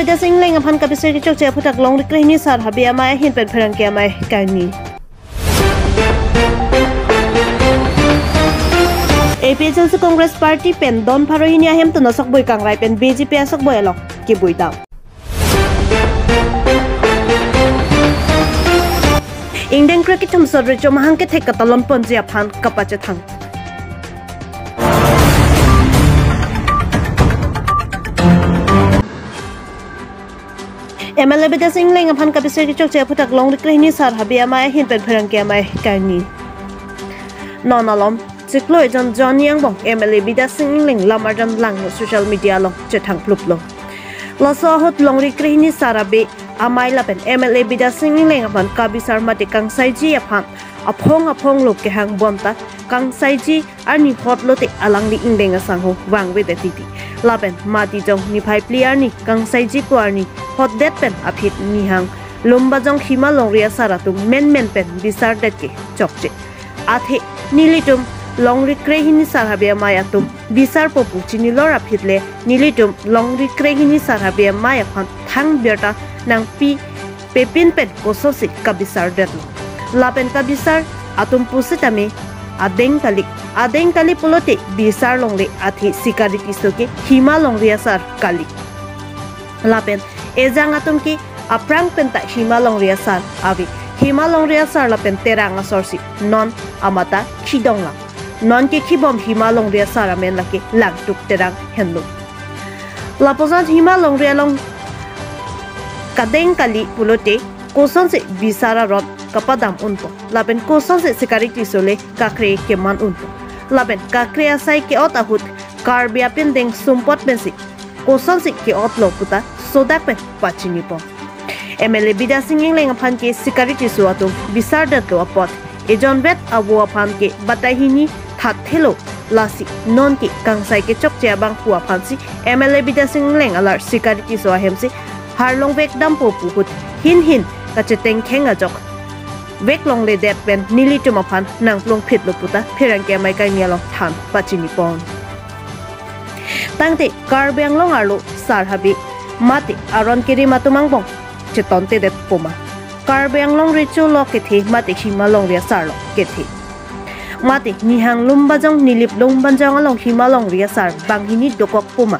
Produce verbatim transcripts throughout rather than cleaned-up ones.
Bidyasing Engleng aphan kabisar kechokche aphuthak Longri Krehini Sar Habe Amei ahin pen pherangke amei kangni. A P H L C Congress Party pen don pharo hini ahemtun asokboi kangrai pen B J P asokboi along keboi dam. Ingdeng kre kethom sot recho mahang kethek katalon ponji aphan kapachethang. M L A Bidyasing Engleng aphan kabisar kechokche aphuthak Longri Krehini Sar Habe Amei ahin pen pherangke amei kangni. Non alom chiklo ejon Johnny angbong M L A Bidyasing Engleng lam arjan langno social media along chethang pluplo. Laso ahut Longri Krehini Sar Habe Amei lapen M L A Bidyasing Engleng aphan kabisar mate kangsaiji aphan aphong aphong lo kehang bonta kangsaiji arni hot lote alangli ingdeng asangho vangvedet titi. Lapen Matijong niphai phli arni kangsaiji ko arni hotdet pen aphi nihang Lumbajong Hima Longri Asar atum menmen pen bisardet kechokche. Athe nelitum Longri Krehini Sar Habe Amei atum bisarpo pu chinilor aphi le nelitum Longri Krehini Sar Habe Amei aphan thang birta nangpi pepin pen kosonsi kabisardetlo. Lapen kabisar atum pusitame adeng kali, adeng kali pulote bisar longle athe Sikari Tisso ke Hima Longri Asar kali. Lapen ejang atum ke aphrang penta Hima Longri Asar ave. Hima Longri Asar lapen Terang Asor si non amata khidong lang. Non kekhibom Hima Longri Asar amen lake Langtuk Terang henlo. Lapuson Hima Longri along kadeng kali pulote kosonsi bisar aron kapadam unpo. Lapen kosonsi Sikari Tisso le kakre keman unpo. Lapen kakre asai ke-ot ahut Karbi apindeng sumpot pensi kosonsi ke-otlo puta sodak pen pachinipon. M L A Bidyasing Engleng aphan ke Sikari Tisso atum bisardetlo apot ejonvet avo aphan ke batai hini thatthelo, lasi non ke kangsai kechokche abangphu aphansi M L A Bidyasing Engleng alar Sikari Tisso ahemsi harlong vekdampo pu ahut hin hin kachetengkheng ajok veklongledet pen nelitum aphan nangplongphitlo puta pherangke amei kangni along than pachinipon. Tangte Karbi Anglong arlo Sar Habe mate aron kerim atum angbong chetontedet poma. Karbi Anglong recho lo kethe mate Hima Longri Asar lo kethe. Mate nihang Lumbajong, Nilip Lumbajong along Hima Longri Asar banghini dokok poma.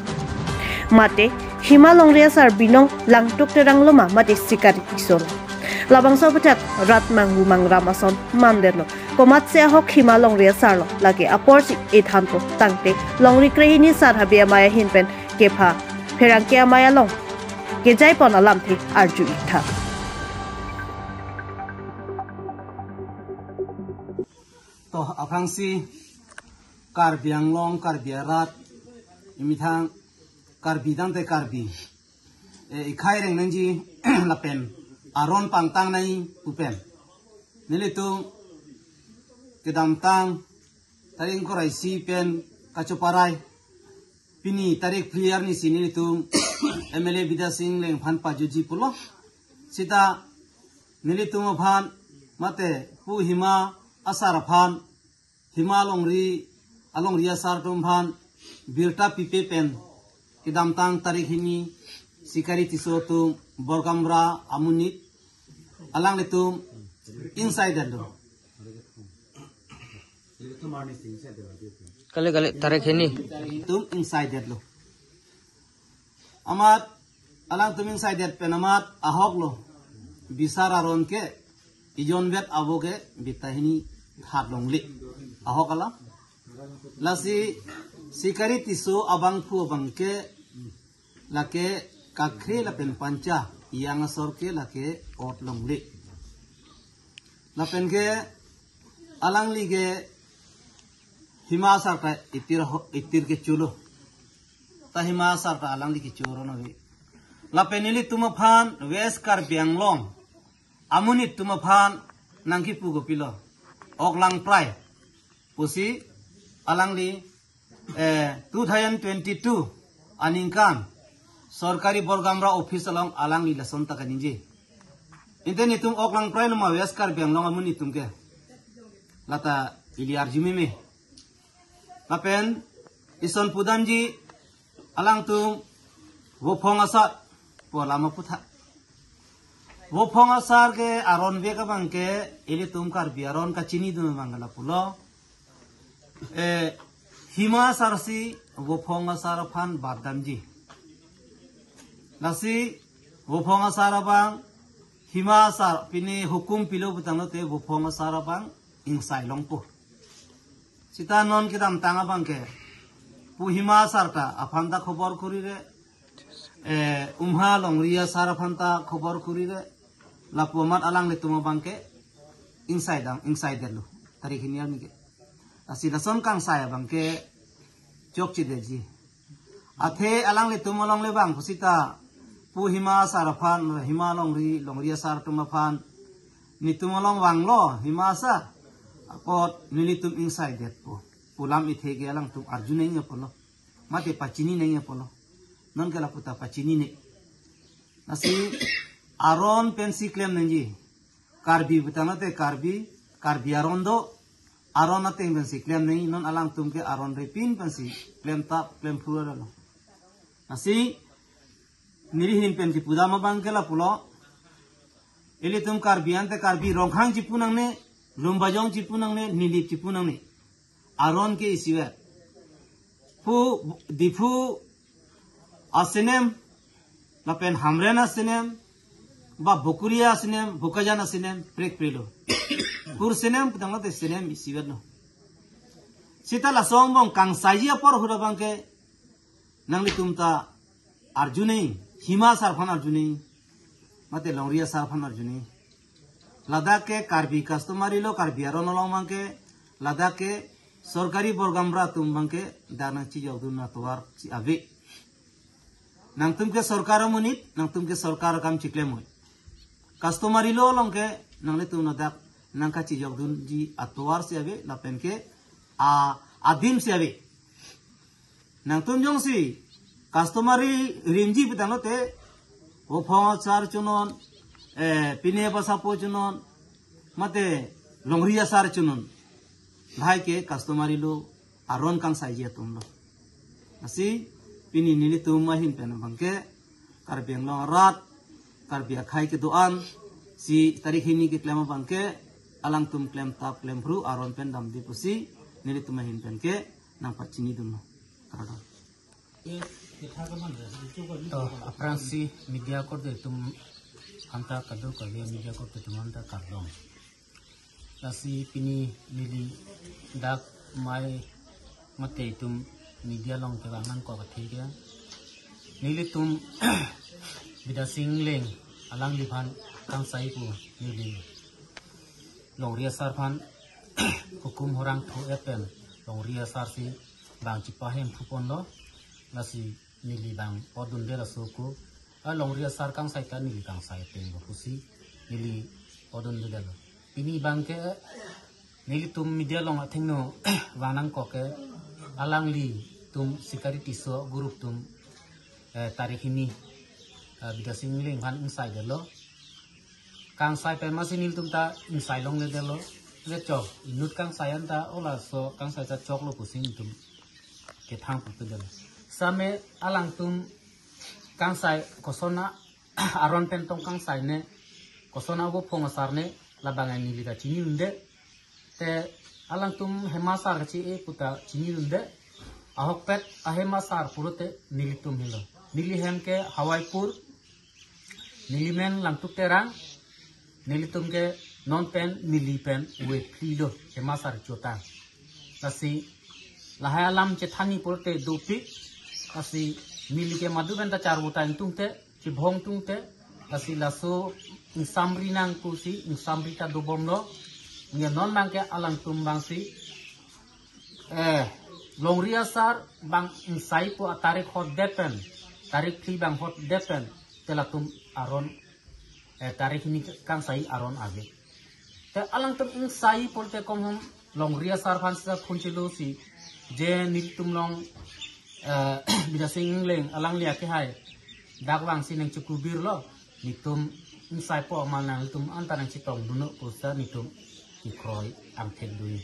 Mate Hima Longri Asar binong Langtuk Terang lo ma mate Sikari Tisso lo. Labangso aphuthak rat manghu mangram ason mandetlo. Komatsi ahok Hima Longri Asar lo lake aporsi ethanpo, tangte Longri Krehini Sar Habe Amei ahin pen kepha pherangke amei along kejaipon alamthe arju iktha. To aphrangsi Karbi Anglong, Karbi arat, imethang Karbi tangte Karbi, e, ikhai reng nangji lapen aron pangtang nai pu pen nelitum kedamtang tarik ingkoi ra isi pen kachoparai pini tarik phli arni si nelitum M L A Bidyasing Engleng aphan pajuji pulo. Sita nelitum aphan mate pu Hima Asar aphan, Hima Longri, alongri asar atum aphan birta pipe pen kedamtang tarik hini Sikari Tisso atum Borgamra amonit alanglitum ingsaidetlo. Kali kali tarik hini. Tum ingsaidetlo. Amat alangtum ingsaidet pen amat ahok lo. Bisar aron ke ejonvet avo ke batai hini hat longle. Ahok alam. Lasi Sikari Tisso abangphu abang ke lake kakre lapen pancha, ejang asor ke lake ot longle. Lapen ke alangli ke Hima Asar ta itir ho-, itir kecho lo. Ta Hima Asar ta alangli kecho ron ave. Lapen nelitum aphan West Karbi Anglong amonit atum aphan nangkipu kopilo, ok Langprai pusi alangli, eh, two thousand twenty-two aningkan sorkari Borgamra office along alangli lason ta kaningje. Ante nelitum ok Langprai lo ma West Karbi Anglong amonit atum ke? Lata ili arju meme. Lapen ison pudamji alangtum vophong asat Pu alam aputha. Vophong asar ke aron vek abang ke ilitum Karbi aron kachinidun abang ke lapulo. Eh, Hima asar si Vophong asar aphan bap damji. Lasi Vophong asar abang Hima asar pini hukum pilo putanglote Vophong asar abang ingsai longpo. Sita non kedamtang abang ke pu Hima asar ta aphan ta khobor kurire, eh, Umha Longri asar aphan ta khobor kurire, lapu amat alanglitum abang ke ingsai dam, ingsai detlo. Tarik hini arni ke. Lasi lason kangsai abang ke chokchedetji. Athe alanglitum along le vang pusita pu Hima asar aphan, Hima Longri, Longri asar atum aphan, netum along vanglo Hima asar, apot nelitum ingsai detpo pu alam ithe ke alangtum arju nangji apotlo. Mate pachini nangji apotlo. Non ke lapu ta pachinine. Lasi aron pensi klem nangji. Karbi putanglote Karbi, Karbi aron do, aron ateng pensi klem nangji, non alangtum ke aron repin pensi klemtap klemphru lo. Lasi neli ahin pen kipudam abang ke lapulo. Ilitum Karbi ante Karbi Rongkhang chipu nangne, Lumbajong chipu nangne, Nilip chipu nangne. Aron ke isivet. Pu Diphu asenem, lapen Hamren asenem, ba Bokolia asenem, Bokajan asenem, prekprelo. Kur senem putanglote senem isivetlo. Sita lason angbong kangsaiji apor ahut abang ke nanglitum ta arju nangji, Hima asar aphan arju nangji, mate Longri asar aphan arju nangji. Ladak ke Karbi customary lo, Karbi aron along abang ke, ladak ke sorkari borgamra atum abang ke dak nangchijokdun atovar si ave. Nangtum ke sorkar amonit, nangtum ke sorkar akam chiklem oi. Customary lo along ke nanglitum ladak nangkachijokdunji atovar si ave, lapen ke a adim si ave. Nangtum jongsi customary rimji putanglote, Vophong asar chonon, eh, pine basapo chonon, mate Longri asar chonon. Lahai ke customary lo, aron kangsaiji atumlo. Lasi pini nelitum ahin pen abang ke Karbi Anglong arat, Karbi akhei kedo-an si tarik hini keklem abang ke alangtum klemtap klemphru aron pen damde pusi nelitum ahin pen ke nangpachinidunlo. Kardom. To, aphrangsi media korte atum anta kado kave media korte atum anta kardom. Lasi pini neli dak mai mate itum media along kevang nangkok athe ke, nelitum Bidya Sing Engleng alangliphan kangsai pu neli Longri asar aphan hukum horang thu-et pen Longri asar si bang chipahemphu ponlo. Lasi neli bang odunde laso ko, a Longri asar kangsai ta neli kangsai ateng lo pusi neli odundedetlo. Pini abang ke nelitum media along athengno vang nangkok ke, alanglitum Sikari Tisso group atum, eh, tarik hini, eh, Bidya Sing Engleng aphan ingsaidetlo. Kangsai pen masi nelitum ta ingsai longledetlo. Le chok, inut kangsai anta o laso kangsai ta choklo pusi nelitum kethang pupedetlo. Same alangtum kangsai koson aron pen tong kangsai ne, koson avophong asar ne, labang neli ta chinidunde. Te alangtum Hima asar kachi-e pu ta chinidunde. Ahokpet a Hima asar pulote nelitum helo. Neli hem ke Hawaipur, neli men Langtuk Terang, nelitum ke non pen neli pen ave phli lo Hima asar chota. Lasi lahai alam chethani pulote dopik, lasi neli ke madu pen ta charvo ta ingtungte, chibhong tungte, lasi laso ingsamri nang pusi ingsamri ta dobomlo. Nge non abang ke alangtum abang si, eh, Longri asar bang ingsai pu atarik hotdet pen, tarik phli bang hotdet pen, te latum aron, eh, tarik hini kangsai aron ave. Te alangtum ingsai pulote komhom Longri asar aphan sisa phone chelo si, je nelitum along, eh, Bidya Sing Engleng alangli akehai dak vangsi nangchikubirlo, netum ingsai po amal nanglitum anta nangchitongdunnon pusi netum kekroi angthek dui.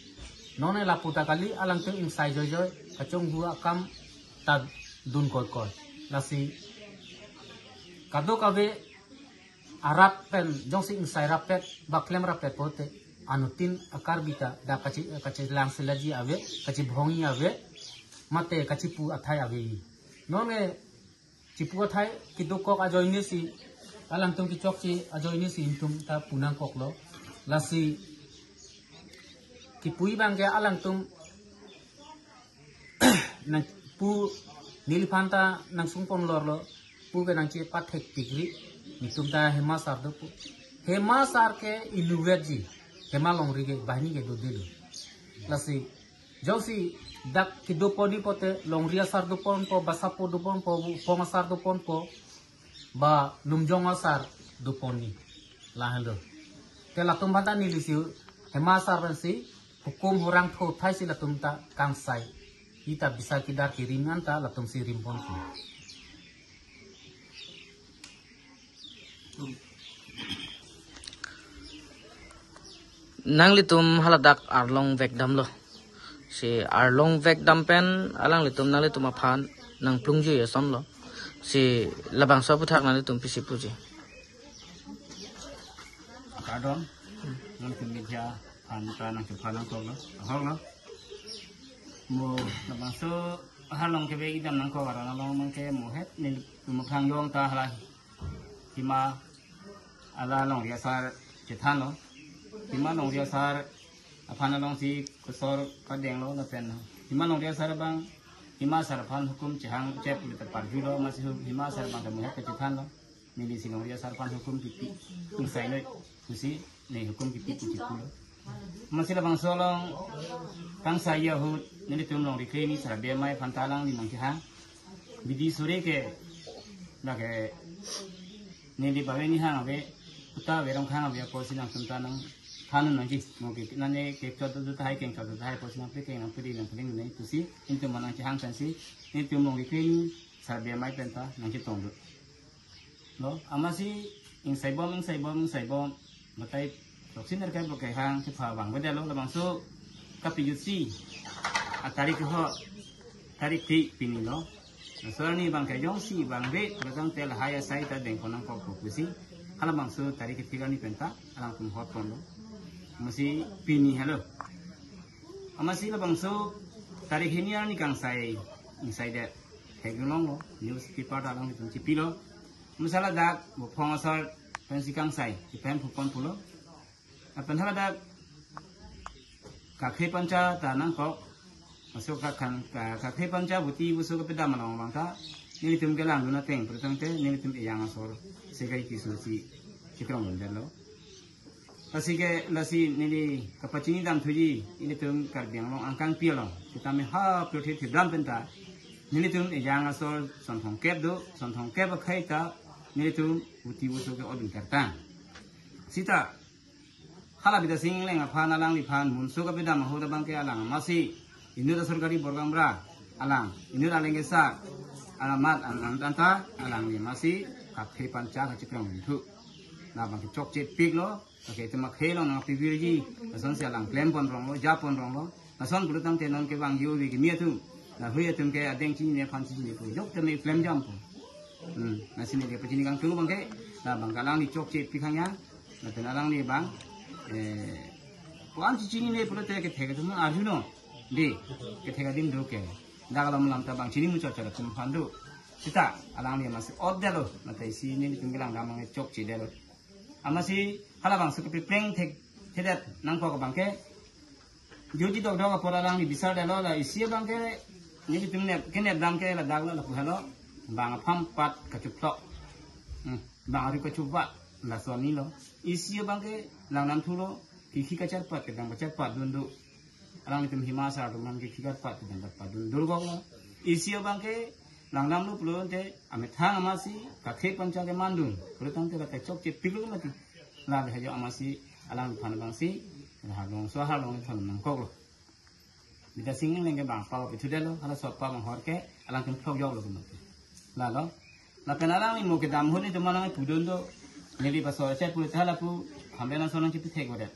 Non lapu ta kali, alangtum ingsai joijoi, kachonghu akam ta dun koikoi. Lasi Kadokave arat pen jongsi ingsai rapet, ba klem rapet pote, anuttin a-Karbi ta dak kachi, kachelang silaji ave, kachibhongji ave, mate kachipu athai ave. Non ke chipu athai kedokok ajoine si, alangtum kechokche ajoine si itum ta pu nangkoklo. Lasi kipui abangke alangtum nang pu neliphan ta nangsungpon lorlo, pu ke nangchepathek pikri, netum ta Hema sar do pu. Hema sar ke inutvet ji, Hema Longri ke banghini ke dodelo. Lasi jongsi dak kedopon ni pote, Longri asar doponpo, ba Sapo doponpo, Phong asar doponpo, ba Lumjong asar doponji, lahenlo. Te latum aphan ta neli si Hema sar pensi hukum hurang tho athai si latum ta kangsai, ita bisa kedar kerim an ta latum si rimponpo. Nanglitum haladak arlong vekdamlo. Si arlong vekdam pen alanglitum nanglitum aphan nangplungjui asonlo. Si labangso aphuthak nanglitum pisi puji? Kardom, nangtum media aphan ta nangchepha nangkoklo, ahoklo. Mo labangso arlong kevek-ik dam nangkok aron along abangke mo het nelitum aphrang jong ta hala Hema, hala Longri asar chethanlo. Hema Longri asar aphan alongsi kosor padenglo lapen Hema Longri asar abang, Hema sar aphan hukum chehang chep pulote parjulo, amatsi hu-, Hema sar abang ta mo het kachethanlo. Neli si Longri asar aphan hukum kipi, ingsai noi pusi, ne hukum kipi pusi pulo. Amatsi labangso along kangsai ahut nelitum Longri Kre-hini Sarbei Amei aphan ta alangli nangkehang. Bidi sore ke, lake neli bave ni hang ave, uta verong khang ave apotsi nangtum ta nangthan nangji. Mo ke nane kekchot do tahai, kengchot do tahai apotsi nangpekeng nangpedi nangpeding nangji pusi, itum nangkehang pensi, itum Longri Kre-hini Sarbei Amei pen ta nangchetongdunlo. Amatsi ingsaibom, ingsaibom, ingsaibom, batai throksi nerkep lo kehang kepha vangvedetlo, labangso kapejutsi atarik ho, tarik ti pinilo. Laso arni abangke jongsi vangve, pulo tangte lahai asai ta dengpon nangkokpo pusi, halabangso tarik kethek arni pen ta alangtum hotponlo. Amatsi pini helo. Amatsi labangso tarik hini arni kangsai, ingsaidet theklonglo, newspaper ta alangtum chepilo. Amatsi haladak bo Phong asar pensi kangsai, chepahem phupon pulo. Lapen haladak Kakhe Pancha ta nangkok. Aso kakhan, ka-, Kakhe Pancha buti buso kapedam along abang ta nelitum kelangdun ateng pulo tangte nelitum ejang asor sekai kisu si chikrong lundetlo. Lasi ke, lasi neli kapachini dam thuji, ilitum Karbi Anglong angkangpi along, sitame ha pirthe thibram penta, nelitum ejang asor son thomkep do, son thomkep akhei ta nelitum buti buso ke odun kertang. Sita hala Bidya Sing Engleng aphan, alangliphan munso kapedam ahut abangke alang amatsi inut asorkari borgambra, alang inut alengesa, alamat an, an, anta alangli amatsi Kakhe Pancha kachikrong thu. Labangke chokche piklo, kakhe tema khelo nangpivirji, lasonsi alang klemponronglo, japonronglo. Lason pulo tangte non kevang yo vi kimi atum, lahui atum ke adeng chinine aphan chinine pu, jok teme klem jampo. Hmm, lasi neli pachini kangtung abangke, labangke alangli chokche pikhang ya, lapen alangli abang, eh, puan chinine pulote kethek atum arjuno, de, kethek adim do ke. Dak alam lam ta bang chini muchot chot atum aphan do. Sita, alangli amatsi otdetlo, mate isi nelitum kelang dam abangke chokchedetlo. Amatsi halabangso kepepleng thek, thedet nangkok abangke, jutji dokdok apor alangli bisardetlo, la isi abangke nelitum nep, kenep dam ke ladak lo lapu helo, bang apham pat kachuphlok. Hmm, bang ari kachuva, laso anilo. Isi abangke langnam thulo, kikhi kacharpat, kedang kacharpat dun do. Alanglitum Hima sar atum aphan kikhi kacharpat, kedang kacharpat dun durgoklo. Isi abangke langdamlo pulote amethang amatsi Kakhe Pancha kemandun. Pulo tangte la kechokche piklo mati. La le hajo amatsi alangliphan abangsi, la halong so halong liphan nangkoklo. Bidya Sing Engleng ke bang pawa pithudetlo, hala sotpa bang hor ke alangtum phlokjoklo kumati. Lalo. Lapen alangli mo kedam ahut nelitum manang pudun do, neli pasor chet pulote hala pu, hamben ason nangchepithekvedet.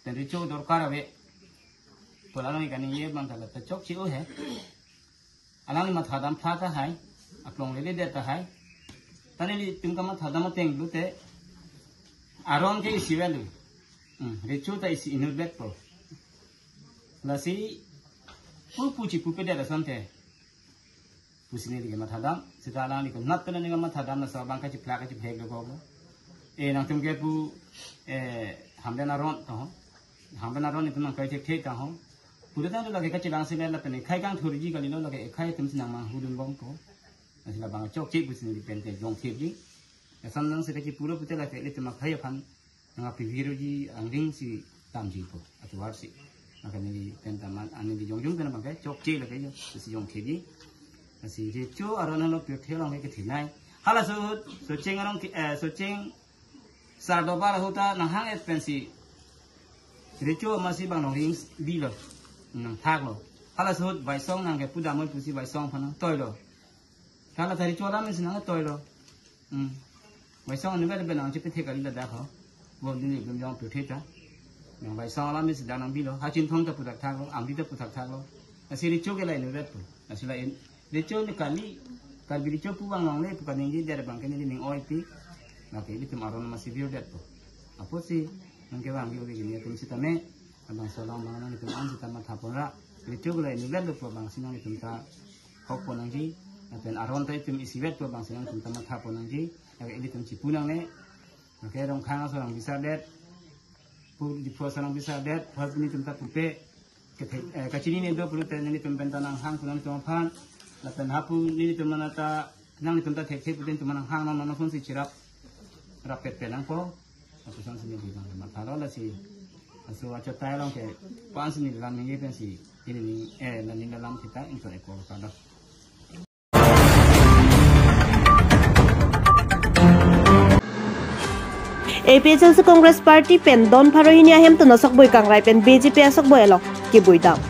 Pen recho dorkar ave. Pu alangli kaningje abang ta la ta chokche o he. Alangli matha dam phla tahai, aklong leledet tahai. Nelitum kamathadam ateng pulote aron ke isivet lo. Hmm, recho ta isi inutvetpo. Lasi pu pu chipupedet asonte pusi neli kamathadam, seta alangli konat pen neli kamathadam, laso abang kachiplak kachiplek dokoklo. Eh, nangtum ke pu, eh, hamden aron to ho. Hamden aron itum nangkai thekthe ta ho. Pura tang lake kachelang sila lapen ekhai kangthurji kalilo, lake ekhai atumsi nangmanghudunbompo. Lasi labang chokche pusi neli pen ke jongthirji. Eson nang seta kipuro pulote lake ilitum akhai aphan nangpivirji angdengsi damjipo, atovarsi. Maka neli pen ta man, ani di jongjong pen abang ke chokche lake jo, pusi jongthirji. Lasi recho aron lo pirthe along ke kethenei. Halaso ahut, Socheng arong ke, eh, Socheng Sardoba ahut ta nanghang-et pensi recho amatsi bang nongring bilo, nangthaklo. Halaso ahut Baisong nangkepudam oi pusi Baisong aphan nangtoilo. Hala ta recho alam isi nangtoilo. Hmm. Baisong anu bel bel nangchepethek kali ladak ho. Bo dini belum jong pirthe ta. Nang Baisong alam isi dak nangbilo. Ha Chinthong ta puthakthaklo, Amri ta puthakthaklo. Lasi recho ke la inutvetpo. Lasi la in, recho ni kali, Karbi recho pu vang longle pu kaningjedet abang ke neli ning oipi. Lake ilitum aron amatsi virdetpo. Apotsi nangkevang virdetji nelitum sitame, labangso along abang nelitum an sita mathapon ra, recho ke la inutvetlo pu abangsi nelitum ta hokpon nangji, lapen aron ta itum isivetpo abangsi nelitum ta mathapon nangji, lake ilitum chipu nangne, lake Rongkhang aso nangbisadet, pu Diphu aso nangbisadet, hal nelitum ta pupe, kethe-, eh, kachinine do pulote nelitum pen ta nanghang pu nangtum aphan, lapen hapu nelitum mana ta, nanglitum ta thekthe putin tum nanghang non non aphonsi chirap, rapet pe nangpo, lapuson si neli bang mathalo lasi, aso achotai along ke, pansi neli lam ningje pensi, ini ni, eh, nani lam kita, ingkoi ekor kada. A P H L C Congress Party pen don pharo hini ahemtun asokboi kangrai pen B J P asokboi along keboidam.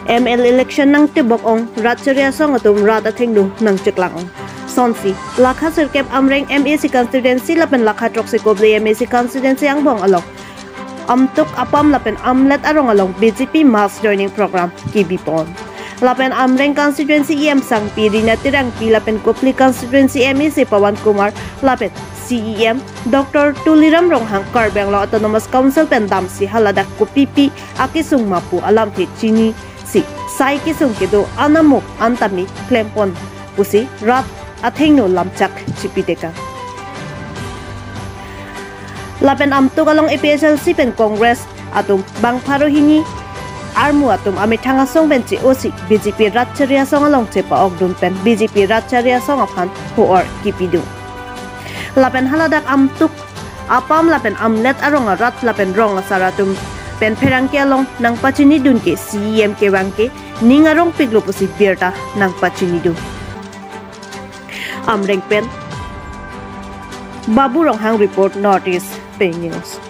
M L A election nangtebok-ong, rat chari asong atum rat athengno nangcheklang-ong. Sonsi, lakha sirkep Amreng M A C constituency lapen lakha throksi Kopili M A C constituency angbong along Amtuk, Apam lapen Amlet arong along B J P mass joining program kebipon. Lapen Amreng constituency E M sangpi Rina Terangpi lapen Kopili constituency M A C Pawan Kumar lapen C E M Doctor Tuliram Ronghang Karbi Anglong Autonomous Council pen damsi haladak kopipi akesung ma pu alamthe chinisi sai kesung kedo anamuk antami klempon pusi rat athengno lamchak chipitekang. Lapen Amtuk along A P H L C pen Congress atum bang pharo hini armu atum amethang asong pen che-osi B J P rat chari asong along chepa-okdun pen B J P rat chari asong aphan ho-or kipidun. Lapen haladak Amtuk, Apam lapen Amlet arong arat lapen rong asar atum pen pherangke along nangpachinidun ke C E M kevang ke ning arongpiklo pusi birta nangpachinidun. Amreng pen Babu Ronghang report, North East Pei News.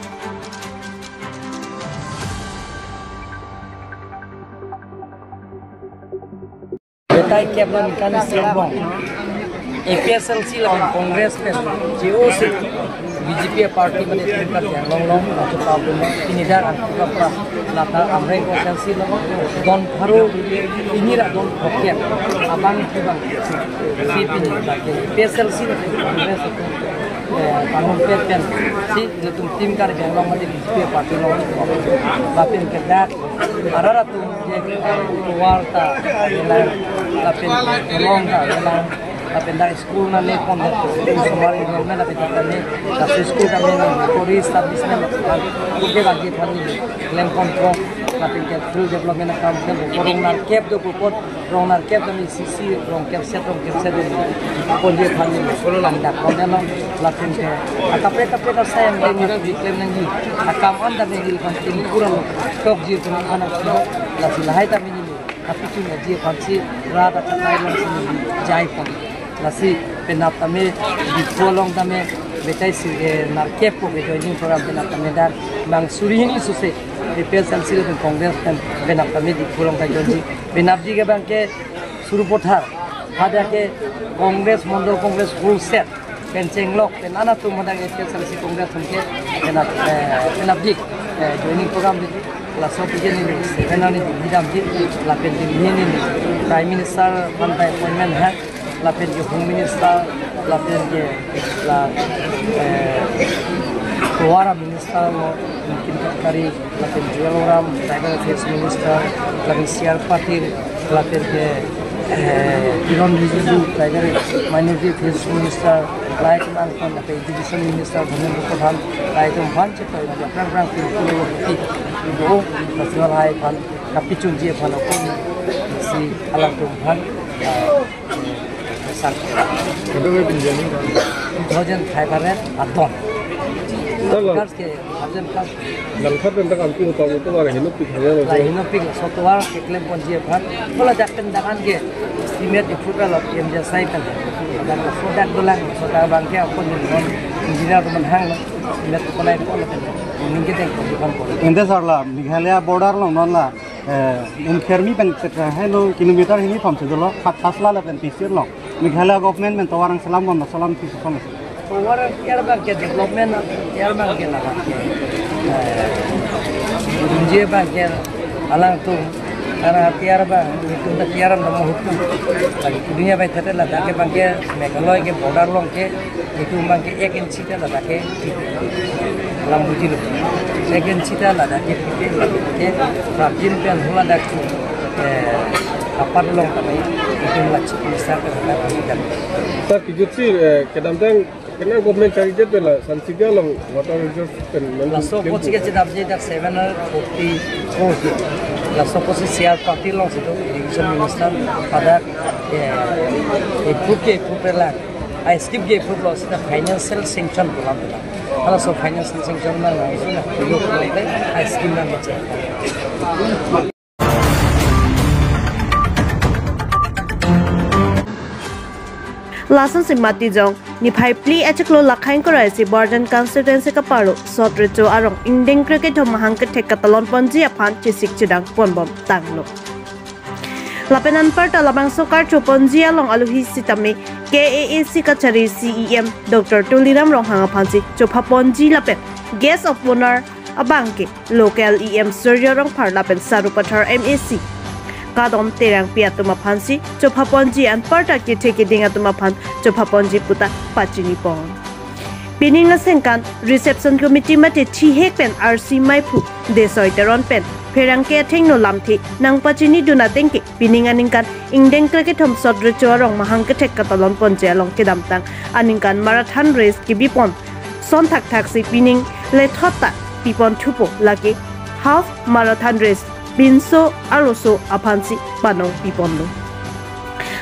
Betai kep lo ningkan isi angbong A P H L C lapen Congress pen che-osi B J P party mane tingkat yang long long, lapu ta pun ini dak angkup pra lata Amreng constituency lo don pharo hini ra don phokep abang kebang si pini lake A P H L C lapen Congress, eh, pangrum pet pen si latum tim kar yang long mane B J P party long lapen kedak arat atum je, eh, warta, eh, lapen tolong ta, eh, lapen dak school nangne pon, sumar enrollment lapen dak nangne, dak school nangne, kori establishment, oke lagi aphan neli klem kontrol, lapen ke field development akam ke, rong nerkep do pupot, rong nerkep kami sisi, rong kepset, rong kepset do, pon je aphan neli, dak pon lo, lapen ke, akaprek kaprek asai yang neli klem nangji, akam an dak neli aphan tim pura lo, tokji aphan anak, lasi lahai ta neli, tapi cuma ji aphan si, rat achatai along si neli jai pon. Lasi penap tame Diphu along tame betai si, eh, nerkep ko ke joining program penap tame dak bang suri hini suse A P H L C lapen Congress pen penap tame Diphu along ta joinji. Penapji ke bang ke Sarupathar, hadak ke Congress, Mondol Congress whole set pen chenglok pen an atum hadak A P H L C Congress atum ke penap, eh, penapji, eh, joining program di. Laso aphi ke neli seven arni Delhi damji, lapen Delhi neli Prime Minister aphan ta appointment ha, lapen ke Home Minister Lapen ke la, eh, Tovar Minister lo, Nitin Gadkari, lapen Jual Oram, Tribal Affairs Minister, lapen C R Patil, lapen ke, eh, Kiren Rijiju, Tribal Minority Affairs Minister, lahai atum aphan, lapen Education Minister Dharmendra Pradhan, lahai atum aphan chetoi na aphrang aphrang pinpul lo pi do, festival hai aphan kapachunji aphan ako si alangtum aphan, eh, sang. Kedo ke pinjani kan? Two thousand five hundred adon. Tala. Kas ke thousand kas. Langkhat dan tak ampi utang itu wara hino pik hanya lo. Lah hino pik so Tovar keklem ponji aphan. Kalau dak pen dakan ke estimate di pura lo yang biasa itu. Dan so dak dolang so dak abang ke apa ni non engineer teman hang lo. Estimate ko nai ko lo. Ini kita yang ko bukan ko. Ente sarla Meghalaya border along non la, eh, Umkhermi pen setra hai lo kilometer hini thom se dolo, khat Khasla lapen Pisir along. Meghalaya government pen tovar nangselam bom, nangselam si selam. Tovar tiar abang ke development, tiar abang ke laga. Eh, dunji abang ke alangtum, karena tiar abang, itu tiar abang mau hukum. Lagi dunia abang tete laga ke abang ke Meghalaya ke border along ke, itu abang ke ek inch sita ladak ke lambuji lo. Second sita ladak ke pite ladak ke prapjin pen hula dak tu, eh, apar long kami itu la chief minister ke ladak kami dak. Sir, kijut si, eh, kedamtang kena government charge pen la Sansiga along water resource pen man Laso pen ko chike chedap je dak seven hundred forty crores. Laso ko si C R Patil along si tu irrigation minister pada, eh, approve ke approve la. Ai scheme ke approve lo sita financial sanction pulang pulang. Kalau so financial sanction na ngai suna pulang pulang ai scheme na macam. Lason si Matijong, niphai phli achiklo lakhai ingkoi ra isi Borjan constituency kaparo Sot Recho arong ingdeng krekethom mahang kethek katalon ponji aphan chesik chedang ponbom tanglo. Lapen anparta labangso karcho ponji along aluhi sitame K A A C kachari C E M Doctor Tuliram Ronghang aphansi chopha ponji lapen guest of honor abang ke local E M Surjya Rongphar lapen Sarupathar M A C Kadom Terangpi atum aphansi chopha ponji, anparta kethe keding atum aphan chopha ponji puta pachini pon. Pining asengkan reception committee mate thihek pen R C Maiphu Desoi Teron pen pherangke athengno lamthe nangpachinidun ateng ke pining aningkan ingdeng krekethom Sot Recho arong mahang kethek katalon ponji along kedamtang aningkan marathon race kebi pon. Son thakthak si pining lethot ta pipon thupo, lake half marathon race pinso aroso aphansi panong piponlo.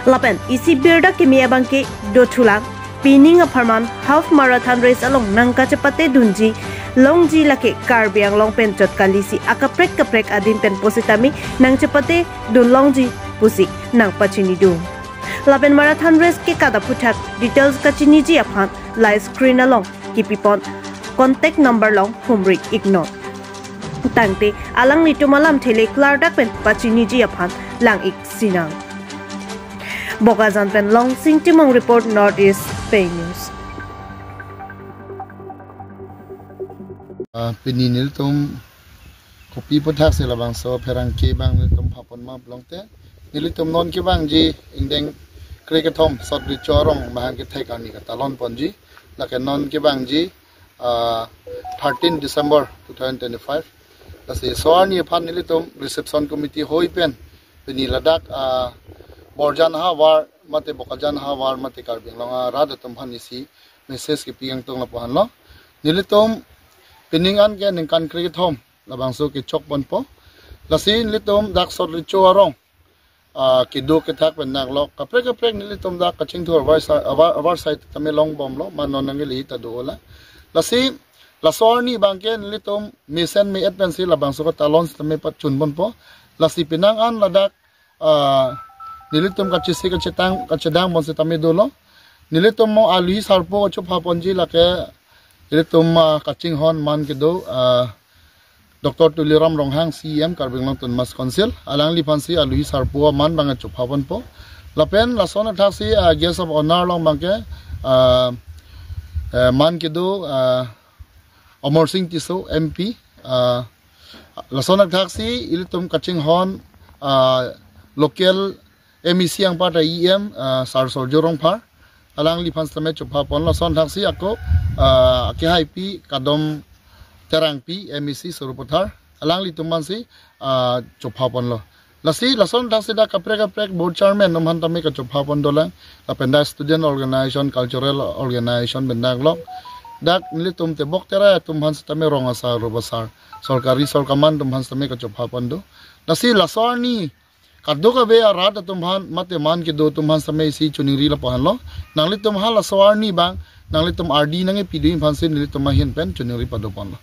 Lapen isi birta kimi abang ke dothulang, pining apharman half marathon race along nangkachepate dunji longji lake Karbi Anglong pen chot kalisi akaprek kaprek adin pen pusitame nangchepate dun longji pusi nangpachinidun. Lapen marathon race kekat aphuthak details kachiniji aphan la screen along kipipon contact number along humri iknon. Tangte alanglitum alamthe le klardak pen pachiniji aphan lang ik sinang. Bokajan pen Longsing Timung report, North East Pei News. Ah, pini nelitum kopi aphuthak si labangso pherangke abang nelitum phapon ma pulote, nelitum non kevangji ingdeng krekethom Sot Recho arong mahang kethek arni katalon ponji, lake non kevangji, ah, thirteen December two thousand twenty-five. Lasi so arni aphan nelitum reception committee hoi pen pini ladak, ah, Borjan havar mate Bokajan havar mate Karbi Anglong arat atum aphan isi message kepi kangtung lapu-an lo. Nelitum pining an ke ningkan krekethom labangso kechok ponpo. Lasi nelitum dak Sot Recho arong, ah, kedo kethak pen naklok kaprek kaprek nelitum dak kachingthur avar side, avar, avar side tame longbomlo, ma non nangkeli ta do-o la. Lasi laso arni abang ke nelitum mesen me-et pensi labangso katalon sitame pachun ponpo. Lasi penang an ladak, ah, nelitum kachisi kachedang, kachedang pon sitame dolo. Nelitum mo aluhi sarpo chopha ponji lake nelitum, ah, kachinghon man kedo, ah, Doctor Tuliram Ronghang, C E M Karbi Anglong Autonomous Council, alangliphansi aluhi sarpo aman abang chopha ponpo. Lapen lason athaksi, ah, guest of honor along abang ke, ah, eh, man kedo, ah, Amarsing Tisso, M P, ah, lason athaksi ilitum kachinghon, ah, local M A C anparta E M, ah, Sar Surjya Rongphar, alangliphan sitame chopha ponlo. Lason thaksi ako, ah, kehaipi Kadom Terangpi, M A C Sarupathar, alanglitum aphansi, ah, chopha ponlo. Lasi lason thaksi dak kaprek kaprek board chairman atum aphan tame kachopha pon dolang, lapen dak student organization, cultural organization pen dak lok, dak nelitum tebok tera atum aphan sitame rong asar, rup asar, sorkari sorkaman atum aphan sitame kachopha pon do. Lasi laso arni kadokave arat atum aphan mate man kedo atum aphan sitame isi choningri lapu-an lo. Nanglitum halaso arni abang nanglitum ardi nangkepi do aphansi nelitum ahin pen choningri pado ponlo.